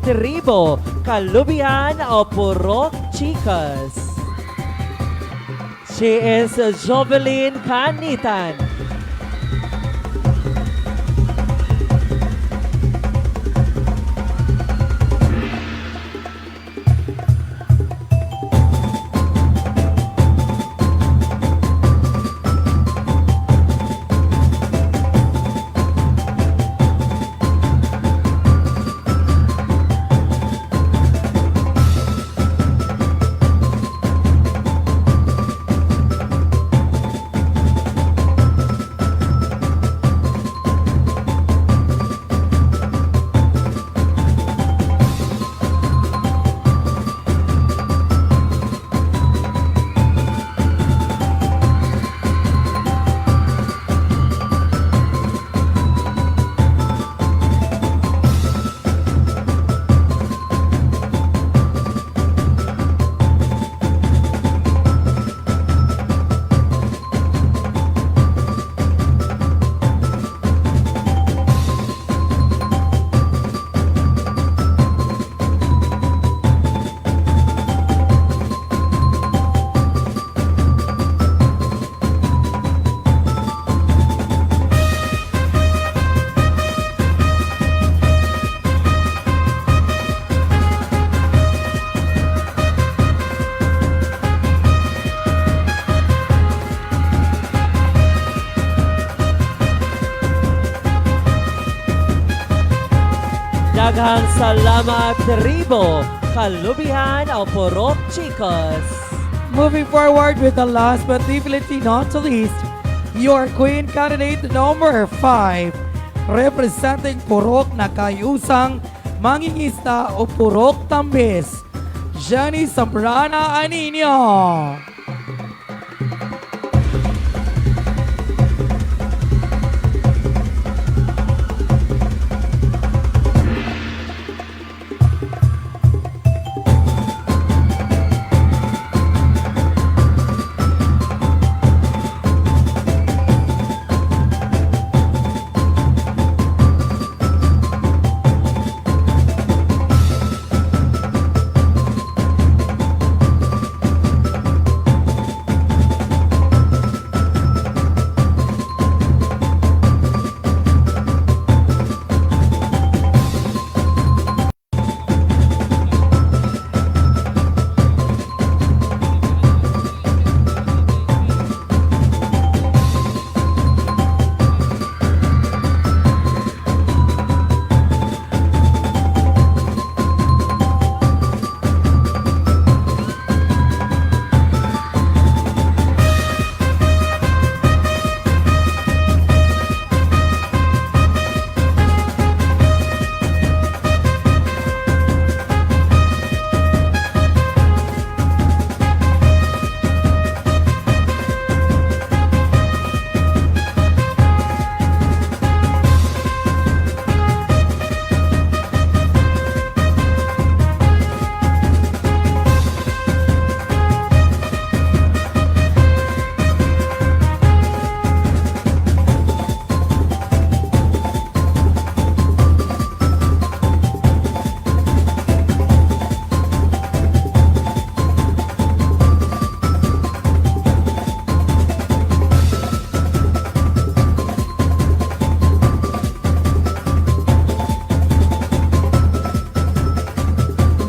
Tribo, Kalubihan o Purok Chicos. She is Jovelyn Canitan. Daghang salamat, Tribo, Kalubihan o Purok Chicos. Moving forward with the last but definitely not the least, your queen candidate number 5, representing Purok na Kayusang Mangingisda o Purok Tambis, Jenny Zambrana Anino.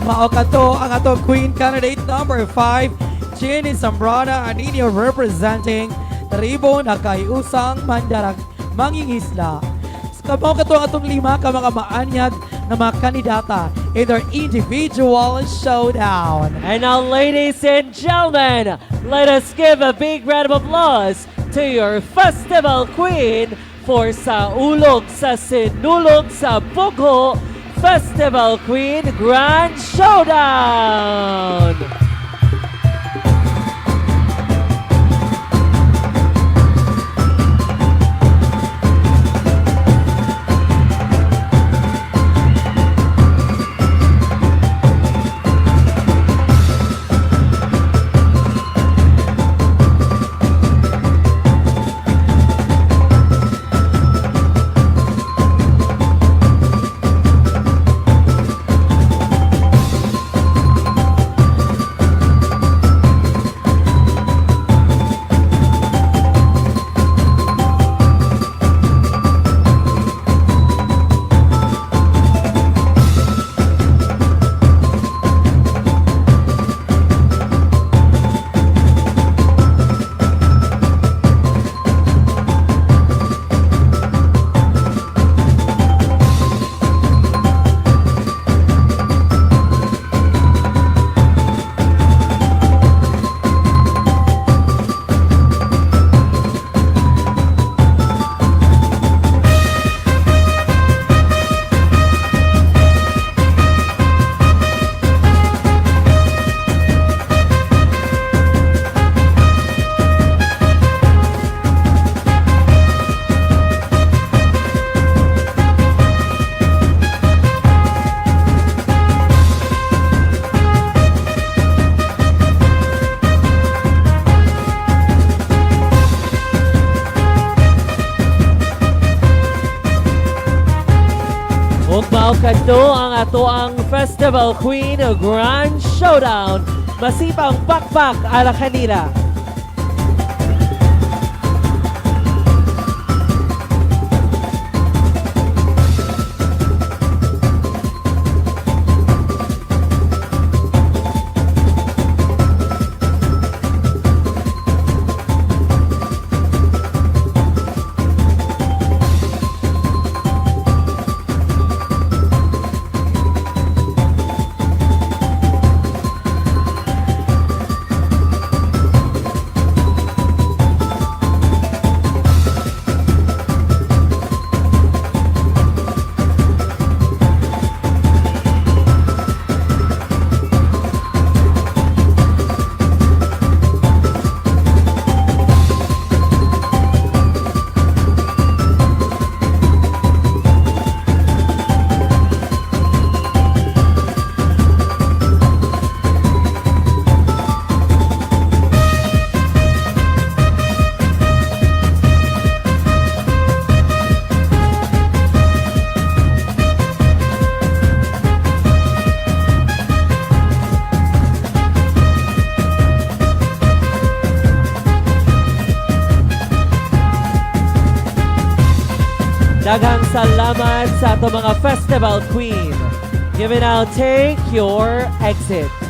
Mao kato ang atong queen candidate number 5, Jenny Zambrana Anino, representing Tribo na Kayusang Mandarag Mangingisda. Mao kato ang atong lima ka mga maanyag na mga kandidata in their individual showdown. And now, ladies and gentlemen, let us give a big round of applause to your festival queen for Saulog sa Sinulog sa Bugho Festival Queen Grand Showdown! Ito ang atoang Festival Queen Grand Showdown. Masipang pakpak ala kanila. Daghang salamat sa ato mga Festival Queen. You may now take your exits.